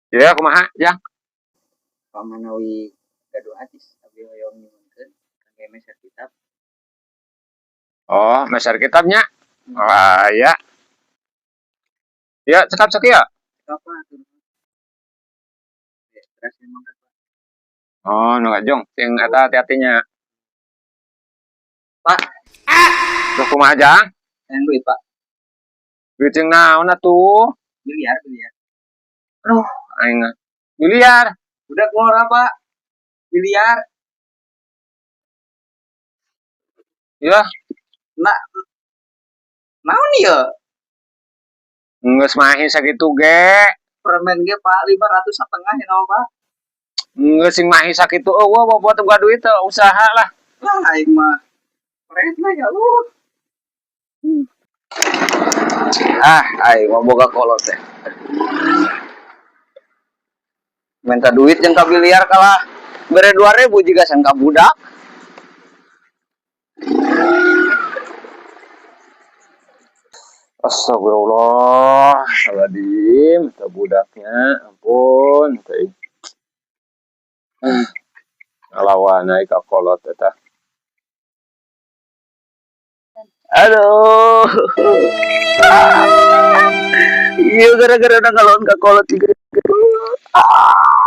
Ya, kumaha, Jang? Pamanawi gaduh acis, abdi hoyong nyuhunkeun kangge meser kitab. Oh, meser kitabnya. Wah, ya. Ya, cekap sok ya. Cekap, Pak, hatur nuhun. Ya, terus emang kan, Pak. Oh, nu jong, sing eta hati-hatinya. Pak. Duh, kumaha, Jang? Hayang duit, Pak. Duit sing naon atuh? Miliar, miliar. Aduh, aing miliar. Udah keluar, Pak. Miliar. Ya. Nah, naon ieu? Geus mahi sakitu ge. Permen ge, Pak, 500,5 ya naon, Pak? Geus sing mahi sakitu euweuh bawa boga duit teh usaha lah. Lah, aing mah. Keren lah ya lu. Ah, aing mah boga kolot teh. Minta duit yang ka biliar kalah. Bere 2000 juga sang ka budak. Astagfirullah, Astagfirullahaladzim, teh budaknya, ampun, teh. Ngalawan ai ka kolot eta. Aduh. Iya, gara-gara ngalawan ka kolot juga. Ah.